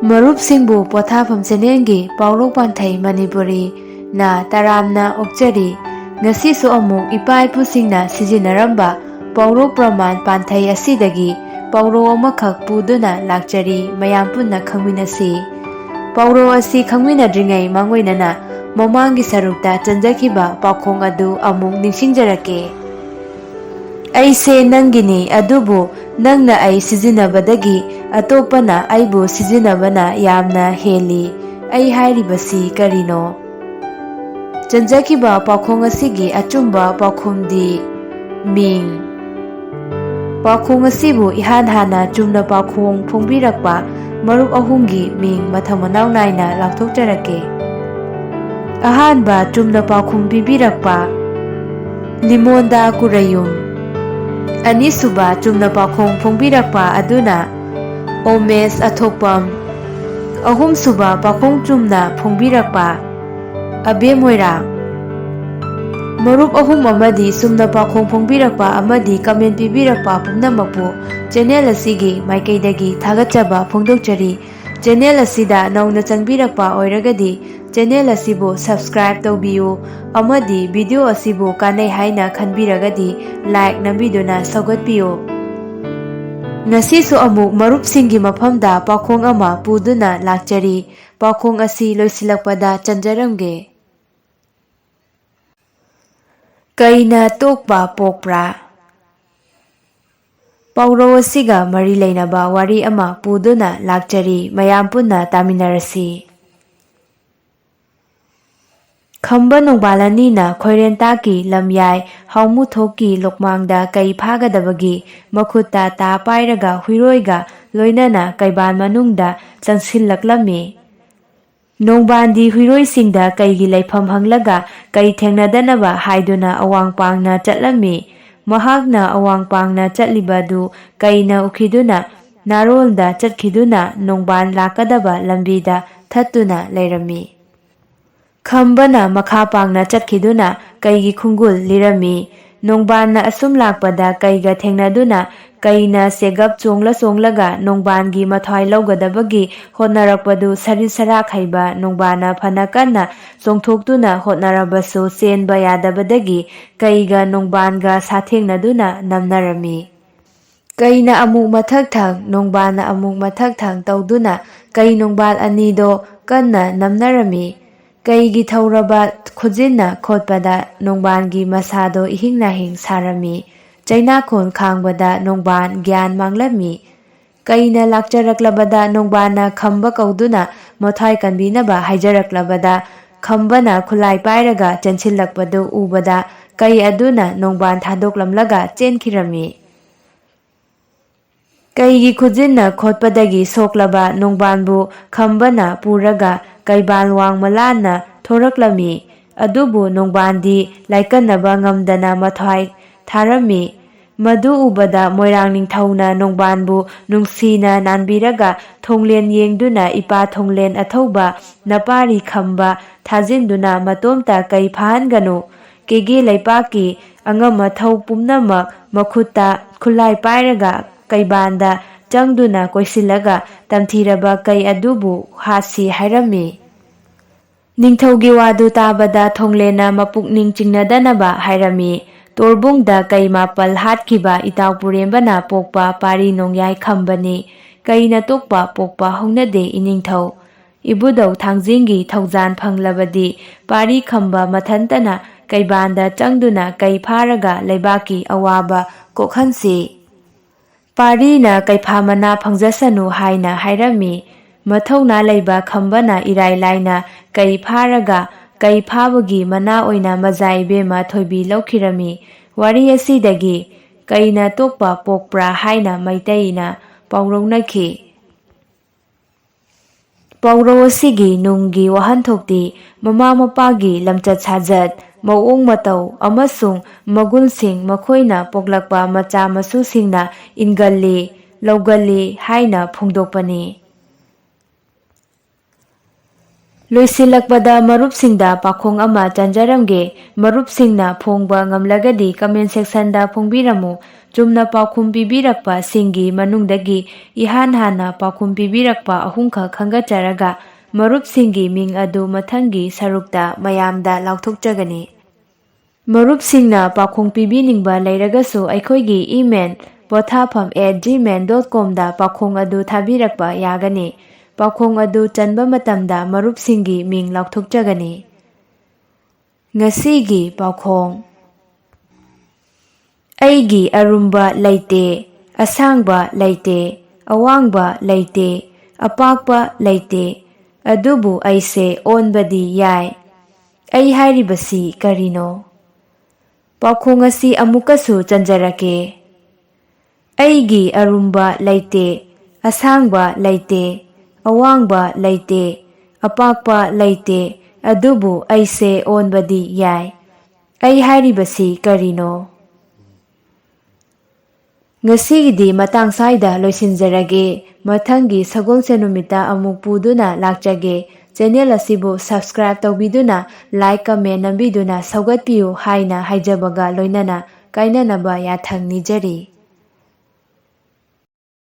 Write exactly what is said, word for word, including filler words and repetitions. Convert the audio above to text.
ꯃꯔꯨꯞꯁꯤꯡꯕꯨ ꯄꯣꯊꯥꯐꯝ ꯆꯦꯅꯦꯜꯒꯤ ꯄꯥꯎꯔꯧ ꯄꯥꯟꯊꯩ ꯃꯅꯤꯄꯨꯔꯤ ꯅ ꯇꯔꯥꯝꯅ ꯑꯣꯛꯆꯔꯤ꯫ ꯉꯁꯤꯁꯨ ꯑꯃꯨꯛ ꯏꯄꯥ ꯏꯄꯨꯁꯤꯡꯅ ꯁꯤꯖꯤꯟꯅꯔꯝꯕ ꯄꯥꯎꯔꯧ ꯄ꯭ꯔꯃꯥꯟ ꯄꯥꯟꯊꯩ ꯑꯁꯤꯗꯒꯤ ꯄꯥꯎꯔꯧ ꯑꯃꯈꯛ ꯄꯨꯗꯨꯅ ꯂꯥꯛꯆꯔꯤ, ꯃꯌꯥꯝ ꯄꯨꯟꯅ ꯈꯪꯃꯤꯟꯅꯁꯤ꯫ ꯄꯥꯎꯔꯧ ꯑꯁꯤ ꯈꯪꯃꯤꯟꯅꯗ꯭ꯔꯤꯉꯩ ꯃꯥꯡꯑꯣꯏꯅꯅ ꯃꯃꯥꯡꯒꯤ ꯁꯔꯨꯛꯇ ꯆꯟꯖꯈꯤꯕ ꯄꯥꯎꯈꯣꯡ ꯑꯗꯨ ꯑꯃꯨꯛ ꯅꯤꯡꯁꯤꯡꯖꯔꯛꯀꯦ꯫ ꯑꯩꯁꯦ ꯅꯪꯒꯤꯅꯤ, ꯑꯗꯨꯕꯨ ꯅꯪꯅ ꯑꯩ ꯁꯤꯖꯤꯟꯅꯕꯗꯒꯤ ꯑꯇꯣꯞꯄꯅ ꯑꯩꯕꯨ ꯁꯤꯖꯤꯟꯅꯕꯅ ꯌꯥꯝꯅ ꯍꯦꯜꯂꯤ꯫ ꯑꯩ ꯍꯥꯏꯔꯤꯕꯁꯤ ꯀꯔꯤꯅꯣ? ꯆꯟꯖꯈꯤꯕ ꯄꯥꯎꯈꯣꯡ ꯑꯁꯤꯒꯤ ꯑꯆꯨꯝꯕ ꯄꯥꯎꯈꯨꯝꯗꯤ ꯃꯤꯡ꯫ ꯄꯥꯎꯈꯣꯡ ꯑꯁꯤꯕꯨ ꯏꯍꯥꯟ ꯍꯥꯟꯅ ꯆꯨꯝꯅ ꯄꯥꯎꯈꯣꯡ ꯐꯣꯡꯕꯤꯔꯛꯄ ꯃꯔꯨꯞ ꯑꯍꯨꯝꯒꯤ ꯃꯤꯡ ꯃꯊꯪ ꯃꯅꯥꯎ ꯅꯥꯏꯅ ꯂꯥꯎꯊꯣꯛꯆꯔꯛꯀꯦ꯫ ꯑꯍꯥꯟꯕ ꯆꯨꯝꯅ ꯄꯥꯎꯈꯨꯝ ꯄꯤꯕꯤꯔꯛꯄ ꯂꯤꯃꯣꯟꯗ ꯀꯨꯔꯩꯌꯨꯝ꯫ ꯑꯅꯤꯁꯨꯕ ꯆꯨꯝꯅ ꯄꯥꯎꯈꯨꯝ ꯐꯣꯡꯕꯤꯔꯛꯄ ꯑꯗꯨꯅ ꯑꯣꯃꯦꯁ ꯑꯊꯣꯛꯄꯝ꯫ ꯑꯍꯨꯝꯁꯨꯕ ꯄꯥꯎꯈꯨꯝ ꯆꯨꯝꯅ ꯐꯣꯡꯕꯤꯔꯛꯄ ꯑꯕꯦ ꯃꯣꯏꯔꯥꯡ꯫ ꯃꯔꯨꯞ ꯑꯍꯨꯝ ꯑꯃꯗꯤ ꯆꯨꯝꯅ ꯄꯥꯎꯈꯨꯝ ꯐꯣꯡꯕꯤꯔꯛꯄ ꯑꯃꯗꯤ ꯀꯃꯦꯟ ꯄꯤꯕꯤꯔꯛꯄ ꯄꯨꯝꯅꯃꯛꯄꯨ ꯆꯦꯅꯦꯜ ꯑꯁꯤꯒꯤ ꯃꯥꯏꯀꯩꯗꯒꯤ ꯊꯥꯒꯠꯆꯕ ꯐꯣꯡꯗꯣꯛꯆꯔꯤ꯫ ꯆꯦꯅꯦꯜ ꯑꯁꯤꯗ ꯅꯧꯅ ꯆꯪꯕꯤꯔꯛꯄ ꯑꯣꯏꯔꯒꯗꯤ ꯆꯦꯅꯦꯜ ꯑꯁꯤꯕꯨ ꯁꯕꯁꯀ꯭ꯔꯥꯏꯕ ꯇꯧꯕꯤꯌꯨ ꯑꯃꯗꯤ ꯚꯤꯗꯤꯑꯣ ꯑꯁꯤꯕꯨ ꯀꯥꯟꯅꯩ ꯍꯥꯏꯅ ꯈꯟꯕꯤꯔꯒꯗꯤ ꯂꯥꯏꯛ ꯅꯝꯕꯤꯗꯨꯅ ꯁꯧꯒꯠꯄꯤꯌꯨ꯫ ꯉꯁꯤꯁꯨ ꯑꯃꯨꯛ ꯃꯔꯨꯞꯁꯤꯡꯒꯤ ꯃꯐꯝꯗ ꯄꯥꯎꯈꯣꯡ ꯑꯃ ꯄꯨꯗꯨꯅ ꯂꯥꯛꯆꯔꯤ꯫ ꯄꯥꯎꯈꯣꯡ ꯑꯁꯤ ꯂꯣꯏꯁꯤꯜꯂꯛꯄꯗ ꯆꯟꯖꯔꯝꯒꯦ꯫ ꯀꯩꯅ ꯇꯣꯛꯄ ꯄꯣꯛꯄ꯭ꯔꯥ? ꯄꯥꯎꯔꯧ ꯑꯁꯤꯒ ꯃꯔꯤ ꯂꯩꯅꯕ ꯋꯥꯔꯤ ꯑꯃ ꯄꯨꯗꯨꯅ ꯂꯥꯛꯆꯔꯤ, ꯃꯌꯥꯝ ꯄꯨꯟꯅ ꯇꯥꯃꯤꯟꯅꯔꯁꯤ꯫ ꯈꯝꯕ ꯅꯣꯡꯕꯥꯜ ꯑꯅꯤꯅ ꯈꯣꯏꯔꯦꯟꯇꯥꯛꯀꯤ ꯂꯝꯌꯥꯏ ꯍꯥꯎꯃꯨꯊꯣꯛꯀꯤ ꯂꯣꯛꯃꯥꯡꯗ ꯀꯩ ꯐꯥꯒꯗꯕꯒꯤ ꯃꯈꯨꯠꯇ ꯇꯥ ꯄꯥꯏꯔꯒ ꯍꯨꯏꯔꯣꯏꯒ ꯂꯣꯏꯅꯅ ꯀꯩꯕꯥꯟ ꯃꯅꯨꯡꯗ ꯆꯪꯁꯤꯜꯂꯛꯂꯝꯃꯤ꯫ ꯅꯣꯡꯕꯥꯟꯗꯤ ꯍꯨꯏꯔꯣꯏꯁꯤꯡꯗ ꯀꯩꯒꯤ ꯂꯩꯐꯝ ꯍꯪꯂꯒ ꯀꯩ ꯊꯦꯡꯅꯗꯅꯕ ꯍꯥꯏꯗꯨꯅ ꯑꯋꯥꯡ ꯄꯥꯡꯅ ꯆꯠꯂꯝꯃꯤ꯫ ꯃꯍꯥꯛꯅ ꯑꯋꯥꯡ ꯄꯥꯡꯅ ꯆꯠꯂꯤꯕꯗꯨ ꯀꯩꯅ ꯎꯈꯤꯗꯨꯅ ꯅꯥꯔꯣꯜꯗ ꯆꯠꯈꯤꯗꯨꯅ ꯅꯣꯡꯕꯥꯟ ꯂꯥꯛꯀꯗꯕ ꯂꯝꯕꯤꯗ ꯊꯠꯇꯨꯅ ꯂꯩꯔꯝꯃꯤ꯫ ꯈꯝꯕꯅ ꯃꯈꯥ ꯄꯥꯡꯅ ꯆꯠꯈꯤꯗꯨꯅ ꯀꯩꯒꯤ ꯈꯣꯡꯒꯨꯜ ꯂꯤꯔꯝꯃꯤ꯫ ꯅꯣꯡꯕꯥꯟꯅ ꯑꯁꯨꯝ ꯂꯥꯛꯄꯗ ꯀꯩꯒ ꯊꯦꯡꯅꯗꯨꯅ ꯀꯩꯅ ꯆꯦꯒꯞ ꯆꯣꯡꯂ ꯆꯣꯡꯂꯒ ꯅꯣꯡꯕꯥꯟꯒꯤ ꯃꯊ꯭ꯋꯥꯏ ꯂꯧꯒꯗꯕꯒꯤ ꯍꯣꯠꯅꯔꯛꯄꯗꯨ ꯁꯔꯤꯠ ꯁꯔꯥꯛ ꯍꯩꯕ ꯅꯣꯡꯕꯥꯟꯅ ꯐꯅ ꯀꯟꯅ ꯆꯣꯡꯊꯣꯛꯇꯨꯅ ꯍꯣꯠꯅꯔꯕꯁꯨ ꯆꯦꯟꯕ ꯌꯥꯗꯕꯗꯒꯤ ꯀꯩꯒ ꯅꯣꯡꯕꯥꯟꯒ ꯁꯥꯊꯦꯡꯅꯗꯨꯅ ꯅꯝꯅꯔꯝꯃꯤ꯫ ꯀꯩꯅ ꯑꯃꯨꯛ ꯃꯊꯛ ꯊꯪ, ꯅꯣꯡꯕꯥꯟꯅ ꯑꯃꯨꯛ ꯃꯊꯛ ꯊꯪ ꯇꯧꯗꯨꯅ ꯀꯩ ꯅꯣꯡꯕꯥꯟ ꯑꯅꯤꯗꯣ ꯀꯟꯅ ꯅꯝꯅꯔꯝꯃꯤ꯫ ꯀꯩꯒꯤ ꯊꯧꯔꯕ ꯈꯨꯖꯤꯟꯅ ꯈꯣꯠꯄꯗ ꯅꯣꯡꯕꯥꯟꯒꯤ ꯃꯁꯥꯗꯣ ꯏꯍꯤꯡ ꯅꯥꯍꯤꯡ ꯁꯥꯔꯝꯃꯤ꯫ ꯆꯩꯅꯥꯈꯣꯟ ꯈꯥꯡꯕꯗ ꯅꯣꯡꯕꯥꯟ ꯒ꯭ꯌꯥꯟ ꯃꯥꯡꯂꯝꯃꯤ꯫ ꯀꯩꯅ ꯂꯥꯛꯆꯔꯛꯂꯕꯗ ꯅꯣꯡꯕꯥꯟꯅ ꯈꯝꯕ ꯀꯧꯗꯨꯅ ꯃꯊ꯭ꯋꯥꯏ ꯀꯟꯕꯤꯅꯕ ꯍꯥꯏꯖꯔꯛꯂꯕꯗ ꯈꯝꯕꯅ ꯈꯨꯠꯂꯥꯏ ꯄꯥꯏꯔꯒ ꯆꯦꯟꯁꯤꯜꯂꯛꯄꯗꯨ ꯎꯕꯗ ꯀꯩ ꯑꯗꯨꯅ ꯅꯣꯡꯕꯥꯟ ꯊꯥꯗꯣꯛꯂꯝꯂꯒ ꯆꯦꯟꯈꯤꯔꯝꯃꯤ꯫ ꯀꯩꯒꯤ ꯈꯨꯖꯤꯟꯅ ꯈꯣꯠꯄꯗꯒꯤ ꯁꯣꯛꯂꯕ ꯅꯣꯡꯕꯥꯟꯕꯨ ꯈꯝꯕꯅ ꯄꯨꯔꯒ ꯀꯩꯕꯥꯜ ꯋꯥꯡꯃ ꯂꯥꯟꯅ ꯊꯣꯔꯛꯂꯝꯃꯤ꯫ ꯑꯗꯨꯕꯨ ꯅꯣꯡꯕꯥꯟꯗꯤ ꯂꯥꯏꯀꯠꯅꯕ ꯉꯝꯗꯅ ꯃꯊ꯭ꯋꯥꯏ ꯊꯥꯔꯝꯃꯤ꯫ ꯃꯗꯨ ꯎꯕꯗ ꯃꯣꯏꯔꯥꯡ ꯅꯤꯡꯊꯧꯅ ꯅꯣꯡꯕꯥꯟꯕꯨ ꯅꯨꯡꯁꯤꯅ ꯅꯥꯟꯕꯤꯔꯒ ꯊꯣꯡꯂꯦꯟ ꯌꯦꯡꯗꯨꯅ, "ꯏꯄꯥ ꯊꯣꯡꯂꯦꯟ ꯑꯊꯧꯕ, ꯅꯄꯥꯔꯤ ꯈꯝꯕ ꯊꯥꯖꯤꯟꯗꯨꯅ ꯃꯇꯣꯝꯇ ꯀꯩ ꯐꯥꯍꯟꯒꯅꯨ꯫ ꯀꯦꯒꯦ ꯂꯩꯄꯥꯛꯀꯤ ꯑꯉꯝ ꯑꯊꯧ ꯄꯨꯝꯅꯃꯛ ꯃꯈꯨꯠꯇ ꯈꯨꯠꯂꯥꯏ ꯄꯥꯏꯔꯒ ꯀꯩꯕꯥꯟꯗ ꯆꯪꯗꯨꯅ ꯀꯣꯏꯁꯤꯜꯂꯒ ꯇꯝꯊꯤꯔꯕ ꯀꯩ ꯑꯗꯨꯕꯨ ꯍꯥꯠꯁꯤ" ꯍꯥꯏꯔꯝꯃꯤ꯫ ꯅꯤꯡꯊꯧꯒꯤ ꯋꯥꯗꯨ ꯇꯥꯕꯗ ꯊꯣꯡꯂꯦꯟꯅ ꯃꯄꯨꯛꯅꯤꯡ ꯆꯤꯡꯅꯗꯅꯕ ꯍꯥꯏꯔꯝꯃꯤ꯫ ꯇꯣꯔꯕꯨꯡꯗ ꯀꯩ ꯃꯥꯄꯜ ꯍꯥꯠꯈꯤꯕ ꯏꯇꯥꯎ ꯄꯨꯔꯦꯝꯕꯅ ꯄꯣꯛꯄ ꯄꯥꯔꯤ ꯅꯣꯡꯌꯥꯏ ꯈꯝꯕꯅꯤ꯫ ꯀꯩꯅ ꯇꯣꯛꯄ ꯄꯣꯛꯄ ꯍꯧꯅꯗꯦ ꯏꯅꯤꯡꯊꯧ꯫ ꯏꯕꯨꯙꯧ ꯊꯥꯡꯖꯤꯡꯒꯤ ꯊꯧꯖꯥꯟ ꯐꯪꯂꯕꯗꯤ ꯄꯥꯔꯤ ꯈꯝꯕ ꯃꯊꯟꯇꯅ ꯀꯩꯕꯥꯟꯗ ꯆꯪꯗꯨꯅ ꯀꯩ ꯐꯥꯔꯒ ꯂꯩꯕꯥꯛꯀꯤ ꯑꯋꯥꯕ ꯀꯣꯛꯍꯟꯁꯤ꯫ ꯄꯥꯔꯤꯅ ꯀꯩꯐꯥ ꯃꯅꯥ ꯐꯪꯖꯁꯅꯨ ꯍꯥꯏꯅ ꯍꯥꯏꯔꯝꯃꯤ꯫ ꯃꯊꯧꯅꯥ ꯂꯩꯕ ꯈꯝꯕꯅ ꯏꯔꯥꯏ ꯂꯥꯏꯅ ꯀꯩ ꯐꯥꯔꯒ ꯀꯩ ꯐꯥꯕꯒꯤ ꯃꯅꯥ ꯑꯣꯏꯅ ꯃꯖꯥ ꯏꯕꯦꯝꯃ ꯊꯣꯏꯕꯤ ꯂꯧꯈꯤꯔꯝꯃꯤ꯫ ꯋꯥꯔꯤ ꯑꯁꯤꯗꯒꯤ ꯀꯩꯅ ꯇꯣꯛꯄ ꯄꯣꯛꯄ꯭ꯔꯥ ꯍꯥꯏꯅ ꯃꯩꯇꯩꯅ ꯄꯥꯎꯔꯧꯅꯈꯤ꯫ ꯄꯥꯎꯔꯧ ꯑꯁꯤꯒꯤ ꯅꯨꯡꯒꯤ ꯋꯥꯍꯟꯊꯣꯛꯇꯤ ꯃꯃꯥ ꯃꯄꯥꯒꯤ ꯂꯝꯆꯠ ꯁꯥꯖꯠ, ꯃꯑꯣꯡ ꯃꯇꯧ ꯑꯃꯁꯨꯡ ꯃꯒꯨꯟꯁꯤꯡ ꯃꯈꯣꯏꯅ ꯄꯣꯛꯂꯛꯄ ꯃꯆꯥ ꯃꯁꯨꯁꯤꯡꯅ ꯏꯟꯒꯜꯂꯤ, ꯂꯧꯒꯜꯂꯤ ꯍꯥꯏꯅ ꯐꯣꯡꯗꯣꯛꯄꯅꯤ꯫ ꯂꯣꯏꯁꯤꯜꯂꯛꯄꯗ ꯃꯔꯨꯞꯁꯤꯡꯗ ꯄꯥꯎꯈꯣꯡ ꯑꯃ ꯆꯟꯖꯔꯝꯒꯦ꯫ ꯃꯔꯨꯞꯁꯤꯡꯅ ꯐꯣꯡꯕ ꯉꯝꯂꯒꯗꯤ comment section ꯗ ꯐꯣꯡꯕꯤꯔꯝꯃꯨ꯫ ꯆꯨꯝꯅ ꯄꯥꯎꯈꯨꯝ ꯄꯤꯕꯤꯔꯛꯄꯁꯤꯡꯒꯤ ꯃꯅꯨꯡꯗꯒꯤ ꯏꯍꯥꯟ ꯍꯥꯟꯅ ꯄꯥꯎꯈꯨꯝ ꯄꯤꯕꯤꯔꯛꯄ ꯑꯍꯨꯝꯈꯛ ꯈꯟꯒꯠꯆꯔꯒ ꯃꯔꯨꯞꯁꯤꯡꯒꯤ ꯃꯤꯡ ꯑꯗꯨ ꯃꯊꯪꯒꯤ ꯁꯔꯨꯛꯇ ꯃꯌꯥꯝꯗ ꯂꯥꯎꯊꯣꯛꯆꯒꯅꯤ꯫ ꯃꯔꯨꯞꯁꯤꯡꯅ ꯄꯥꯎꯈꯨꯝ ꯄꯤꯕꯤꯅꯤꯡꯕ ꯂꯩꯔꯒꯁꯨ ꯑꯩꯈꯣꯏꯒꯤ email pothapam at gmail dot com ꯗ ꯄꯥꯎꯈꯨꯝ ꯑꯗꯨ ꯊꯥꯕꯤꯔꯛꯄ ꯌꯥꯒꯅꯤ꯫ ꯄꯥꯎꯈꯨꯝ ꯑꯗꯨ ꯆꯟꯕ ꯃꯇꯝꯗ ꯃꯔꯨꯞꯁꯤꯡꯒꯤ ꯃꯤꯡ ꯂꯥꯎꯊꯣꯛꯆꯒꯅꯤ꯫ ꯉꯁꯤꯒꯤ ꯄꯥꯎꯈꯣꯡ꯫ ꯑꯩꯒꯤ ꯑꯔꯨꯝꯕ ꯂꯩꯇꯦ, ꯑꯁꯥꯡꯕ ꯂꯩꯇꯦ, ꯑꯋꯥꯡꯕ ꯂꯩꯇꯦ, ꯑꯄꯥꯛꯄ ꯂꯩꯇꯦ, ꯑꯗꯨꯕꯨ ꯑꯩꯁꯦ ꯑꯣꯟꯕꯗꯤ ꯌꯥꯏ꯫ ꯑꯩ ꯍꯥꯏꯔꯤꯕꯁꯤ ꯀꯔꯤꯅꯣ? ꯄꯥꯎꯈꯣꯡ ꯑꯁꯤ ꯑꯃꯨꯛꯀꯁꯨ ꯆꯟꯖꯔꯛꯀꯦ꯫ ꯑꯩꯒꯤ ꯑꯔꯨꯝꯕ ꯂꯩꯇꯦ, ꯑꯁꯥꯡꯕ ꯂꯩꯇꯦ, ꯑꯋꯥꯡꯕ ꯂꯩꯇꯦ, ꯑꯄꯥꯛꯄ ꯂꯩꯇꯦ, ꯑꯗꯨꯕꯨ ꯑꯩꯁꯦ ꯑꯣꯟꯕꯗꯤ ꯌꯥꯏ꯫ ꯑꯩ ꯍꯥꯏꯔꯤꯕꯁꯤ ꯀꯔꯤꯅꯣ? ꯉꯁꯤꯒꯤꯗꯤ ꯃꯇꯥꯡ ꯁ꯭ꯋꯥꯏꯗ ꯂꯣꯏꯁꯤꯟꯖꯔꯒꯦ꯫ ꯃꯊꯪꯒꯤ ꯁꯒꯣꯜꯁꯦꯟ ꯅꯨꯃꯤꯠꯇ ꯑꯃꯨꯛ ꯄꯨꯗꯨꯅ ꯂꯥꯛꯆꯒꯦ꯫ Channel ꯑꯁꯤꯕꯨ subscribe ꯇꯧꯕꯤꯗꯨꯅ like, comment ꯅꯝꯕꯤꯗꯨꯅ ꯁꯧꯒꯠꯄꯤꯌꯨ ꯍꯥꯏꯅ ꯍꯥꯏꯖꯕꯒ ꯂꯣꯏꯅꯅ ꯀꯥꯏꯅꯅꯕ ꯌꯥꯊꯪ ꯅꯤꯖꯔꯤ꯫